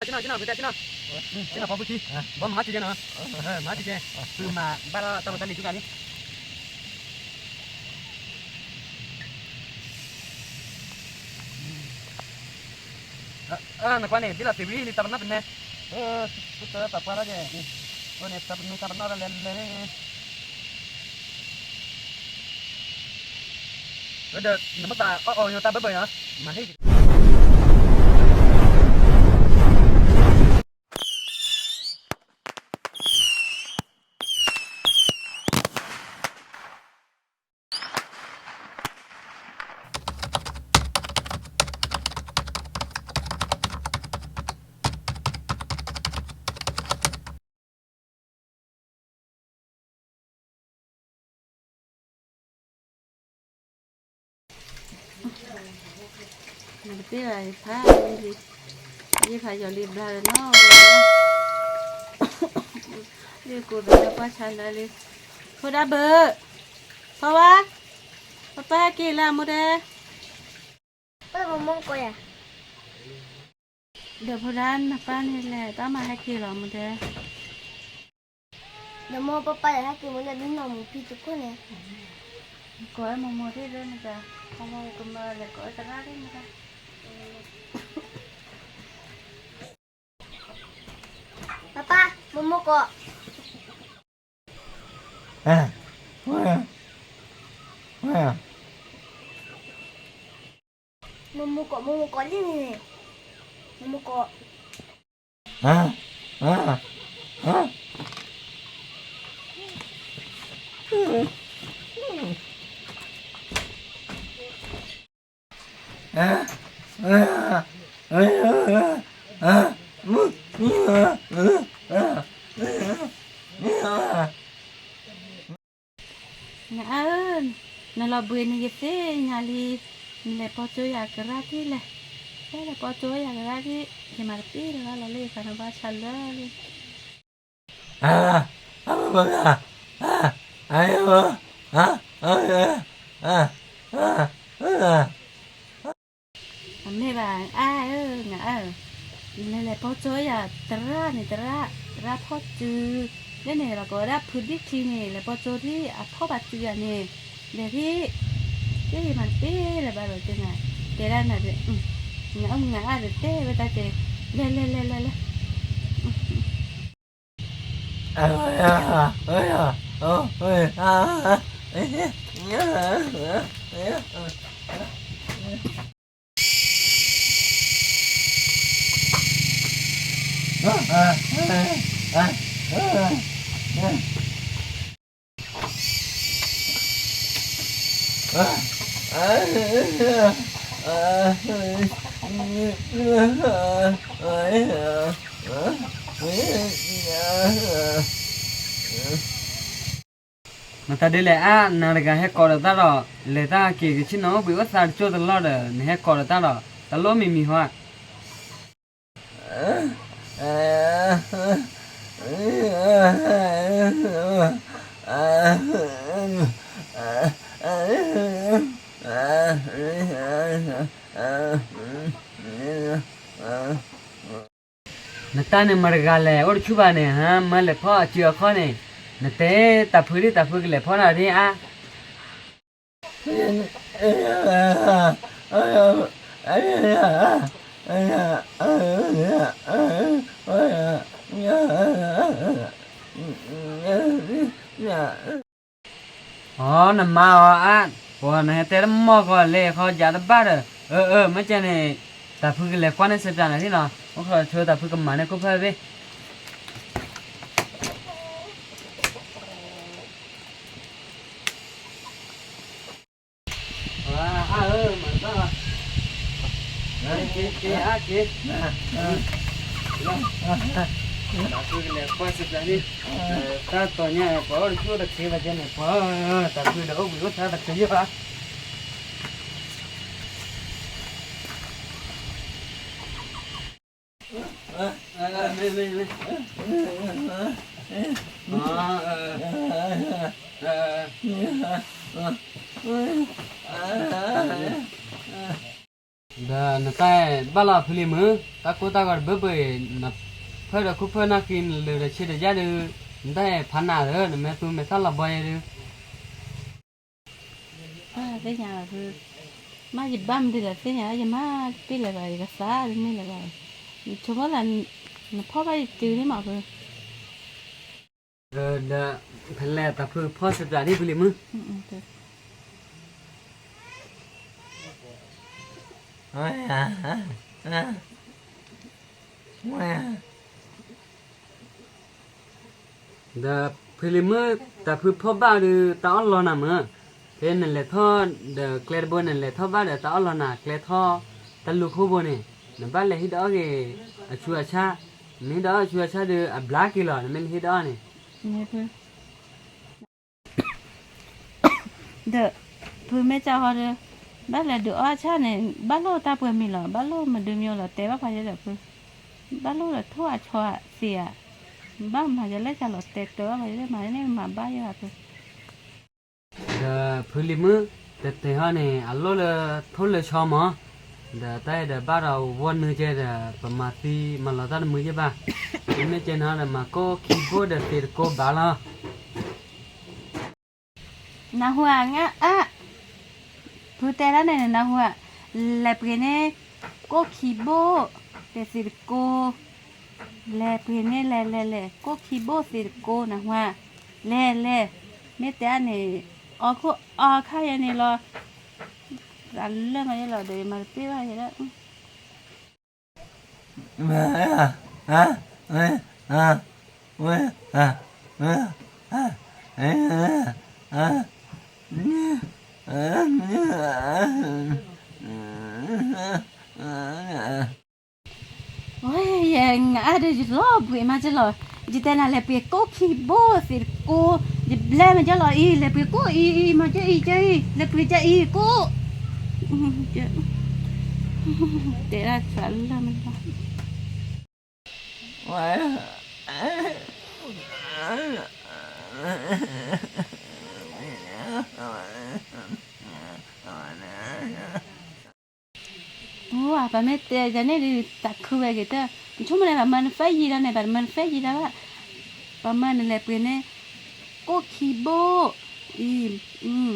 ဆ့ၣ်နီၤ ဆ့ၣ်နီၤ ဖုတဲဆ့ၣ်နီၤ, ဆ့ၣ်နီၤဖီဖုခံ, ဘီမၤမၤစဲးနီၤ, မၤစဲး, ဖုမၤဘၣ်ဒီးတၢ်ဖိတၢ်လံၤဒူၣ်ဂၤလံ. နကွၢ်န့ၣ် ဒ်လီၤသ့ၣ်ဝံၤလံ တၢ်ပနီၣ်တနဲ, တၢ်ပနီၣ်တနဲ, တၢ်ပနီၣ်တနဲ, ဒီးနမ့ၢ်သးအီၣ်အီၤတၢ်ဘၢဘၢအံၤ, မၤန့ၢ် နကတ့ၢ်ဘၣ်ယဖးလံ, ယဖးယီၤလံဘျါလၢနီၢ်ဝဲ, လံကိးသးလၢပှၢ်ဆါလၢလံ, ဖိဒါဘၢ, ဖီဝါ, ပပၢ်ဟဲက့ၤလၢအမူတဲ, ဒီးဖိဒါနပၢ်န့ၣ်လဲၣ် တၢ်မၤဟဲက့ၤလီၤမူတဲ. ဒီးမိၢ်ပၢ်ပၢ်ယဟဲက့ၤမူလၢဒ်နီၢ်မူဖံတခိၣ်န့ၣ်, ကိးဝဲမိၢ်မိၢ်သ့ၣ်သ့ၣ်မတၤ, မိၢ်မိၢ်ကမၤလဲၤကိးဝဲသရၣ်သ့ၣ်မတၤ, ပၢ်ပၢ် မိၢ်မိၢ်ကိး မိၢ်မိၢ်ကိး မိၢ်မိၢ်ကိးလံန့ၣ်, မိၢ်မိၢ်ကိး. နအၢ, နလီၤဘှံးနယသ့ၣ်ညါလံ, နလဲၤပိာ်ကၠိယၤကရၢၢ်ထံၣ်လဲၣ်, တၢ်လဲၤပိာ်ကၠိယၤကရၢၢ်ထံၣ်, ယမၤတပ့ၢ်လၢၤဘၣ်လီၤလၢယသးနဘၣ်ဆါလၢလံ. အမ့ၢ်ဘၣ်အါဧၢ, နလဲၤပိာ်ကၠိယၤသရၣ်န့ၣ် သရၣ်, သရၣ်ဖီၣ်စု, လၢန့ၣ်လီၤကိးဝဲဒၣ်ဖုဒံၣ်ထံန့ၣ် လဲၤပိာ်ကၠိထံၣ်အဖီၣ်ဘၣ်စုဂၤန့ၣ်, လဲၤထံၣ်, တ့ၢ်မၤတပ့ၢ်လၢၤဘၣ်လီၤတဲနၤ, တဲဒၣ်နၤ, နအၢနအါဒီးတဲဝဲတၢ်တဲ, လဲၤလဲၤလဲၤလဲၤလဲၤ. မတၤဒ်လဲၣ်အါ, နၤတဂၤဟဲကိးဒီးတၢ်ဒီး လဲၤတၢ်က့ၤကဆ့ၣ်နီၤအိၣ်ဘှံးအိၣ်သါတကၠိတလီၢ်ဒီး နဟဲကိးဒီးတၢ်ဒီး တၢ်လိၣ်မံၤမံၤဟီဧါ. နတၢ်န့ၣ်မတၤတဂၤလဲၣ် အိၣ်တဆူၣ်ဘၣ်န့ၣ် ဟါ, မၢလဲၤဖီၣ်အစုအခီၣ်န့ၣ်, နတဲတၢ်ဖုဒ်တၢ်ဖုကလဲၤဖီၣ်နၤဒ်အါ. အီ နမါအီၤအါ, ပှၤနဟဲတဲတမီၢ်ဃီ လဲၤဃီယၤတဘၣ်ဒီး, အၢ အၢ မ့ၢ်ကဲန့ၣ်, တၢ်ဖုကလဲၤကွၢ်န့ၢ်စပျးနၤသ့ၣ်နီၤ, အိၣ်ခိးဆိတၢ်ဖုကမၤန့ၢ်ခိၣ်ဖၢၣ်သ့ၣ်. အါ အၢ မၤတၢ်, က့ၤ က့ၤ အါ က့ၤ, တၢ်ဖုကလဲၤကွၢ်စပျးန့ၣ်, တၢ်တီၤညါ ပှၤအိၣ်တဆူၣ်အိၣ်တချ့ဘၣ်ကဲန့ၣ် ပှၤ, တၢ်ဖုဒီးအိၣ်ဘှံးအိၣ်သါတချုးယဘၣ်. မ့ၢ် မ့ၢ် မ့ၢ်, အၢ ဒီးနတၢ်ဘၣ်လီၤဖုလံၤမုၣ်, တၢ်ကိၢ်တၢ်ဂီၤတဘၣ်ဘၣ်အံၤ, နဖၢဒီးခိၣ်ဖၢနၢ်ဃံ နလၢာ်ဒီးဆ့ဒီးယၢ်ဒုး, နတၢ်အဲၣ်ဖးနးဒီး နမ့ၢ်သူမ့ၢ်သၣ်လီၤဘီယဲဒုး. သ့ၣ်ညါဖု, မ့ၢ်ယဘၣ်မနုၤဒီးသ့ၣ်ညါ, ယမၤတပ့ၢ်လၢၤဘၣ်, ယကသးတမ့ၢ်လၢၤဘၣ်, နဆိကမိၣ်သး, နဖီၣ်ဘၣ်ယတုၤန့ၣ်မးဖု. ဒီးဖဲလဲၣ်တၢ်ဖုဖီၣ်စံးပျးဒ်ဖုလံၤမုၣ်. ဒီးဖုလံၤမုၣ်, တၢ်ဖုဖီၣ်ဘၣ်ဒီးတၢ်အီၣ်လီၤနၤမုၣ်, ဖဲနလဲၤထီၣ်ဒီးကျဲတဘိ နလဲၤထီၣ်ဘၣ်ဒီးတၢ်အီၣ်လီၤနၤ ကျဲထီၣ်တၢ်လူၤခိၣ်ဘိန့ၣ်, နဘၣ်လဲၤဟံးဒီးအီၣ်ဂ့ၤအဆူအဆါ, နမ့ၢ်ဟံးဒီးအီၣ်အဆူအဆါဒီး အဘျါက့ၤလီၤ နမ့ၢ်လဲၤဟံးဒီးအီၣ်န့ၣ်. ဒီးဖုမ့ၢ်ကၠီဃီဒီး, ဘၣ်လဲၤဒုးအီၣ်ဆၣ်န့ၣ် ဘၣ်လိၣ်တၢ်ပှဲၤမံၤလီၤ, ဘၣ်လိၣ်မဒုမံၤလီၤ တဲဘၣ်ဖးယဲဒီးဖု, ဘၣ်လိၣ်ဒီးထိၣ်အဆီသ့ဧါ, ဘၣ်မၤယလဲၣ်ကလီၤတဲတၢ်ဘၣ်ဖးယဲဒီး မၤန့ၣ်မၤဘၣ်ယဲဖု. ဒီးဖုလံၤမုၣ်, တတဲဟီန့ၣ် အလိၣ်လၢထိၣ်လၢဆီမး, ဒီးတၢ်အံၤဒီးဘၣ်ဒီးဝီနုၤကဲဒီး ပမၤသံမၤလီၤတၢ်တမုာ်ယဲဘၣ်, မ့မ့ၢ်ကဲန့ၣ်ဒီး မၤကိၣ်ခံဘိၣ်ဒီးသ့ၣ်တကိဘၣ်လီၤ. နၢ်ဟူဧါ, ဖုတဲဒၣ်န့ၣ် နၢ်ဟူဧါ, လဲၤပှ့ၤန့ၢ် ကိၣ်ခံဘိၣ်, တဲသ့ၣ်တကိ, လဲၤပှ့ၤန့ၢ် လဲၤလဲၤလဲၤ ကိၣ်ခံဘိၣ်သ့ၣ်တကိ နၢ်ဟူဧါ, လဲၤလဲၤ, မ့ၢ်တဲဒၣ်န့ၣ်, အီခိၣ်အီခါယဲန့ၣ်လီၤ, သးလၢမၤယဲလီၤဒီး ယမၤတပ့ၢ်ဘၣ်ယဲဒၣ်. ယဲ နအါဒုးယလီၤဘှံးမးကလီၤ, ယတဲနၤလဲၤပှ့ၤကိၣ်ခံဘိၣ်သ့ၣ်တကိ, ယဘျဲမးကလီၤအံၤ လဲၤပှ့ၤကိၣ်အံၤအံၤ မၤကအံၤကအံၤ လဲၤပှ့ၤကအံၤကိၣ်, တဲဒၣ်သးလၢမးလီၤ. အိ ပမ့ၢ်တဲယၤန့ၣ်ဒုး တၢ်ခုဝဲက့ၤတၢ်, နဆိကမိၣ်န့ၣ် ပမၢနဖဲယံၤဒၣ်န့ၣ် ပတမၢနဖဲယံၤဒၣ်ဘၣ်, ပမၢနလဲၤပှ့ၤန့ၣ် ကိၣ်ခံဘိၣ်အံၤ,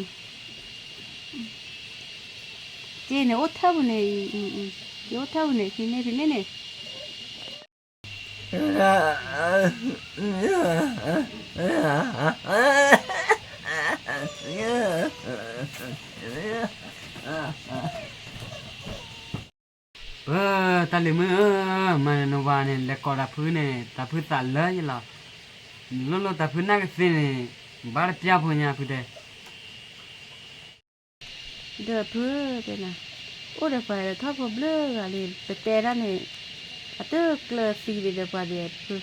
က့န့ၣ်အိၣ်ထၢပူၤန့ၣ်, က့အိၣ်ထၢပူၤန့ၣ် ဖံန့ၣ်ဖံန့ၣ်န့ၣ် ပၢ်တၢ်လံၤမုၣ်ဧၢ, မၤနဝၤန့ၣ် လဲၤကိးတၢ်ဖုန့ၣ် တၢ်ဖုသးလၢယလီၤ, နလိၣ်လိၣ်တၢ်ဖုနာ်ကသ့န့ၣ်, ဘၣ်တပျၢ်ဖိညါဖုတဲ ဒီးဖုတဲနၤ, အိၣ်ဒီးပှၤထီၣ်ဖိဘျၢဂၤလံ, ပတဲဒၣ်န့ၣ်, အတကျၢၤသံဒံးဒီးပှၤဒံးဖု,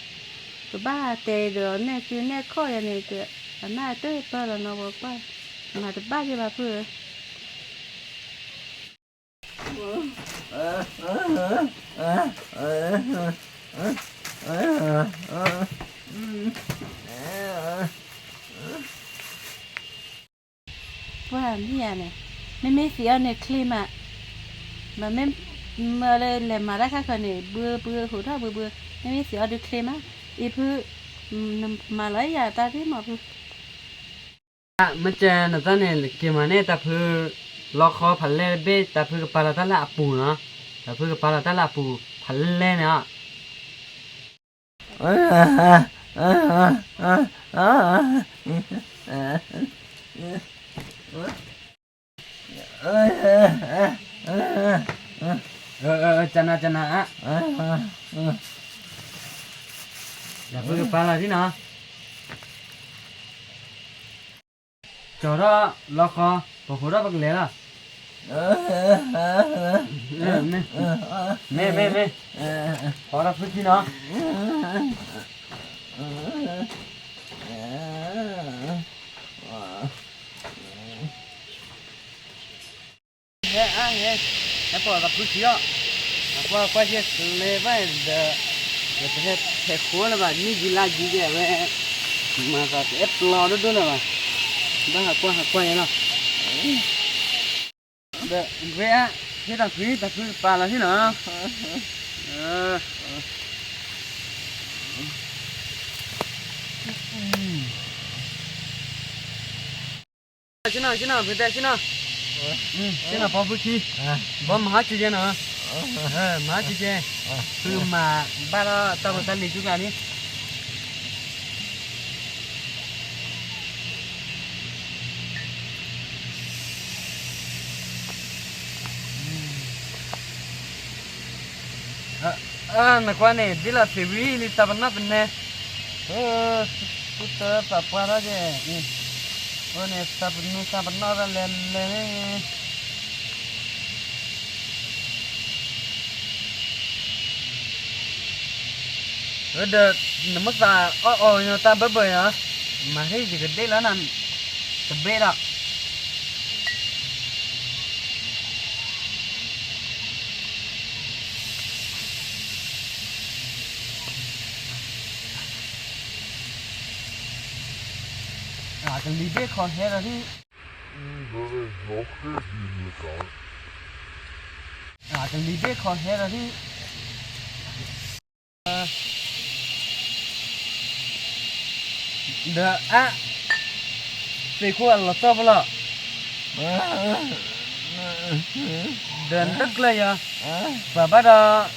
ပဘၣ်တဲဒီးနဲၣ်စုနဲၣ်ခီၣ်ယၤန့ၣ်, အနၢ်တပၢၢ်လီၤနီၤ ပကွၢ်, မၤတဘၣ်ယဲဘၣ်ဖုဧၢ. ပှၤမ့ၢ်ဧါန့ၣ်, မ့မ့ၢ်သံးအီၤန့ၣ်ချ့မး, မ့မ့ၢ်မၢလၢလဲၤမၤတၢ်ခါခီန့ၣ် ဘှ့ဘှ့ဟိးထီၣ်ဘှ့ဘှ့, မ့မ့ၢ်သံးအီၤဒုးချ့မး, အံၤဖု, မၤလီၤယၤတၢ်သ့ၣ်မးဖု မ့ၢ်ကဲနတၢ်န့ၣ် က့ၤမၤန့ၢ်တၢ်ဖု လီခီဖးလဲၢ်တဘ့ၣ်တၢ်ဖုကပာ်လီၤတၢ်လၢအပူၤနီၤ, တၢ်ဖုကပာ်လီၤတၢ်လၢအပူၤဖးလဲၢ်န့ၣ်ဧါ. ကနၤကနၤဧါ, တၢ်ဖုကပာ်လီၤဒ်နီၤ ကၠီၤထီၣ်လီခီ, ပဃိးထီၣ်ပကလဲၤလီၤ. မ့ၢ်, မ့ၢ်, မ့ၢ်, ဖီထီၣ်ဖုခံနီၤ. ဟဲအါဟဲ, ဟဲပိာ်သးဖုခံအီၤ, အကွၢ်ကွၢ်ယဲၢ်ကျဲဘၣ်ဒီး, ယတဟဲဖဲးဃိလၢၤဘၣ် မ့ၢ်ယံၤလါယံၤယဲၢ်ဝဲ, မၤသးတအဲၣ်ပျီဒိၣ်ဒိၣ်လၢၤဘၣ်, ဘၣ်ဟးကွၢ်ဟးကွၢ်ယဲၢ်လီၤ. ဒီးဝဲအါ ဖဲတၢ်ဖုတၢ်ဖုပာ်လီၤဟံၣ်နီၤ. ဆ့ၣ်နီၤ ဆ့ၣ်နီၤ ဖုတဲဆ့ၣ်နီၤ, ဆ့ၣ်နီၤပီဖုခံ, ဘီမၤဟါစူၤယဲနီၤ, မၤဟါစူၤယဲ, ဖုမၤဘၣ်ဒီးတၢ်ဖိတၢ်လံၤဆူညါလံ. နကွၢ်န့ၣ် ဒ်လီၤသံးဝံၤလံ သးပနီၣ်ပနဲ, ပူတၢ်သးပှၢ်ထီၣ်က့ၤ, အန့ၣ် သးပနူသးပနီၣ်တၢ်လဲၤလဲၤန့ၣ် ဒီး နမ့ၢ်သးအီၣ်အီၤတၢ်ဘၢဘၢအံၤ, မၤဟ့ၣ်ယကဒ့ၣ်လၢနၤ, တဘ့ၣ်ဒီး အကလံၤဘ့ၣ်ခီဟဲဒီးဒ်, အကလံၤဘ့ၣ်ခီဟဲဒီးဒ် ဒီးအါ, သ့ၣ်ခိၣ်အလီၤတီၢ်ဖဲလီၤ, ဒီးနတကျၢၢ်ယီၤ, ပှၤဘၣ်ဒီး,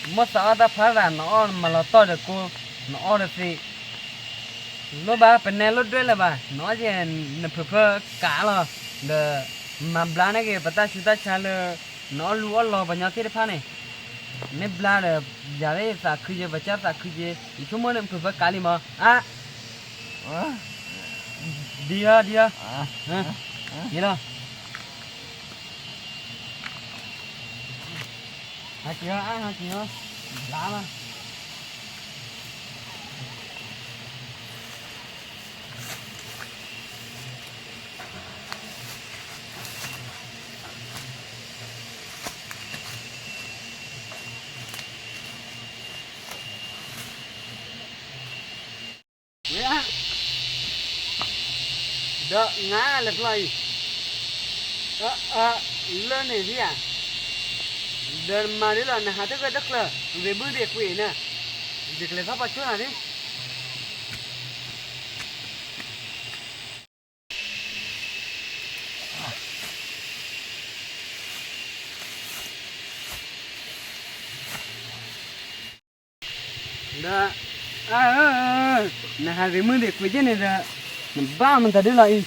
မိၢ်သးအီၣ်တၢ်ဖးဒၣ် နအီၣ်နမၤလီၤတီၢ်ဒီးကိ, နအီၣ်ဒီးသ့ၣ်, လိၣ်ဘၣ် ပနဲလိၣ်ဒွဲၣ်လၢၤဘၣ်, နအီၣ်က့ၤနဖုးဖၢကးလီၤ, ဒီး မၤဘျါန့ၢ်က့ၤပတၢ်ဆူးတၢ်ဆါလၢ နအီၣ်လူအီၣ်လီၤပှၤညီသ့ၣ်တဖၣ်န့ၣ်, မ့ၢ်ဘျါဒီး ယၤလၢယသးခုက့ၤ ပှၤကၢသးခုက့ၤ ယဆိကမိၣ်န့ၣ် ဖုးဖၢကးလံမး, အါ, ဒ်အံၤ, ဒ်အံၤ, ယလီၤ, ဟးက့ၤအီၤ အါ ဟးက့ၤအီၤ, ဘျါလီၤ. ဝဲ, ဒီးနၤလဲၤကျီအံၤ, လၢန့ၣ်ဒ်ဧါ, ဒီးနမၤဒ်လီၤ နဟးတဂၢၢ်တကျၢၤ ရ့ၣ်မုၢ်ရ့ၣ်ကွံာ်န့ၣ်, ယကလဲၤထီၣ်ပှၤဆိနၤဒ် ဒီး, အါဧၢ, နဟးရ့ၣ်မုၢ်ရ့ၣ်ကွံာ်က့ၤန့ၣ်ဒီး, နဘၣ်မတၤဒ်လီၤ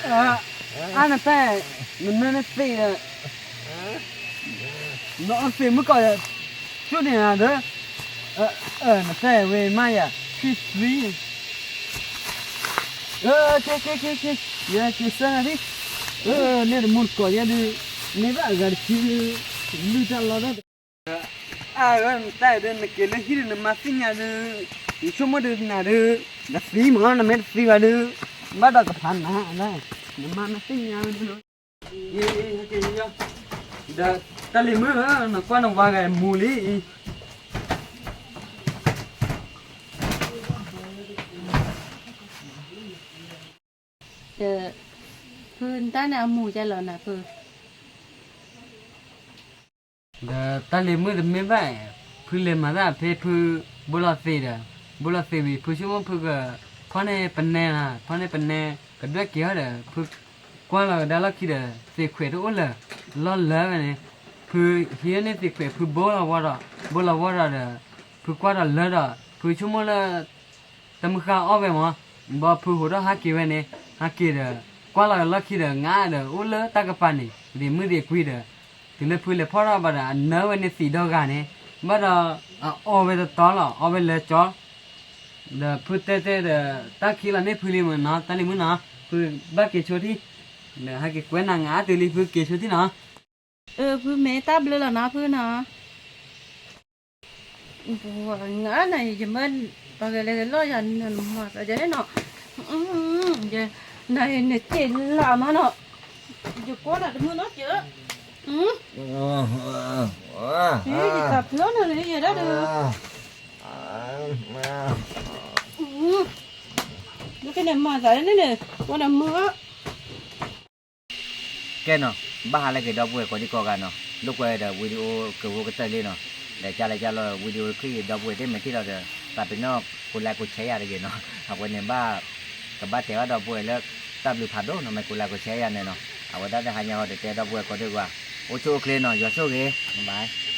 အံၤ, အါနတၢ်, နနၢနသ့ၣ်ဒီး, နအီၣ်သ့ၣ်မုၢ်ကီၢ်ဒီး, ကၠိန့ၣ်ဒီး, နတၢ်ဝဲမးယၤ, ခံသွံ က့ၤက့ၤက့ၤက့ၤ, ယက့ၤစၢနၤဒ်, လၢတမူတကိးယဲဒုး, မ့ၢ်ဘၣ်အဂၤတဆံဒုး, လုၢ်တၢ်လီၤဒီး, အါဂၤနတၢ်ဒုး နက့ၤလၢဟံၣ်ဒုး နမါသ့ၣ်ညါဒုး, ယဆိကမိၣ်ဒုးနၤဒုး, နသံမး နမ့ၢ်တသံဘၣ်ဒုး, ဘၣ်ဒီးကဖးနၤ, နမါမ့ၢ်သ့ၣ်ညါဝဲဒုးလီၤ, ဒီးတၢ်လံၤမုၣ်ဧၢ, နကွၢ်နဝၤဂၤမူလံအံၤ ဒီး, ဖုတၢ်န့ၣ်အမူၤကလီၤနၤဖု, ဒီးတၢ်လံၤမုၣ်တမ့ၢ်ဘၣ်, ဖုလဲၤမၤတၢ်ဖဲဖု, ဘိလီၤသ့ၣ်ဒီး, ဘိလီၤသ့ၣ်ဝံၤ ဖုဆိကမိၣ်ဖုက, ဖီၣ်န့ၢ်ပနဲလီၤ, ဖီၣ်န့ၢ်ပနဲ, ကဒွဲၣ်က့ၤဟီၣ်ဒီး, ဖုကွၢ်လီၤကဒါလီၢ်ခံဒီး သ့ၣ်ခွဲးတအိၣ်လၢၤ, လီၢ်လၢဝဲန့ၣ်, ဖုဟံးန့ၢ်သ့ၣ်ခွဲး ဖုဘိလီၤဝီဒီး, ဘိလီၤဝီဒီးဒီး, ဖုကွၢ်ဒီးလၢဒီး, ဖုဆိကမိၣ်လၢ တမုၢ်ဃၢ်အီၣ်ဝဲမး, ဘီဖုဟိးထီၣ်ဟးက့ၤဝဲန့ၣ်, ဟးက့ၤဒီး, ကွၢ်လီၤလီၢ်ခံဒီး ငါဒီးအိၣ်လၢတၢ်ကပၤန့ၣ်, ရံၣ်မုၢ်ရံၣ်ကွံာ်ဒီး, တုၤလၢဖုလဲၤဖီၣ်ထီၣ်ဘၣ်ဒီး အနၢဝဲန့ၣ်သံးဒီဂၤန့ၣ်, ဘၣ်ဒီး, အအီဝဲတတီလီၤ အီဝဲလၢကၠီ, ဒီးဖုတဲတဲဒီး, တၢ်ခံလီၤန့ၢ်ဖုလံမးနီၤ တၢ်လံၤမုၣ်နီၤ, ဖုဘၣ်က့ၤဆိထံၣ်, ဒီးဟဲက့ၤကွဲနၤ ငါအတုၤလံ ဖုက့ၤဆိထံၣ်နီၤ, ဖုမ့ၢ်တၢ်ဘျုးလီၤနီၤဖုနီၤ နၤ ယမၢ ပှၤဂဲၤလဲၤဂဲၤလီၢ်ယၤ နမၤသးယၤန့ၣ်နီၤ, နၤနစ့ၣ်လၢ်မးနီၤ, ယကွၢ်နၤတမုာ်နီတစဲး, ယသးဖျိနၤန့ၣ် ယဲဒၣ်ဒီး, နကန့ၣ်မၤသးန့ၣ်န့ၣ် ကွၢ်နၤမုာ်, ကဲနီၤ, ဘၣ်ဟါလၢက့ၤဒီပုၢ်ဝဲၢ်ကိးဒံကိးဂၤနီၤ, လိာ်ကွဲဒီး video ကဝီၤကတၢၢ်လံနီၤ, ဒီးကလဲၤကလီၤ video တခါအံၤ ဒီပုၢ်ဝဲၢ်သ့ၣ်မ့ၢ်ထံၣ်လီၤဒီး သးပ့ၤနီၣ်ကိးlikeကိးshareယၤတဂ့ၤနီၤ, အဝဲန့ၣ်ဘၣ် ကဘၣ်တဲဘၣ်ဒီပုၢ်ဝဲၢ်လၢ တၢ်ဘျုးဖးဒိၣ်နီၤ မ့ၢ်ကိးlikeကိးshareယၤန့ၣ်နီၤ, အဝဲဒၣ်တဟါညါအံၤဒီးတဲဒီပုၢ်ဝဲၢ်ကိးဒံကိးဂၤ, အိၣ်ဆူၣ်အိၣ်ချ့နီၤ ယွၤဆိၣ်ဂ့ၤ, bye.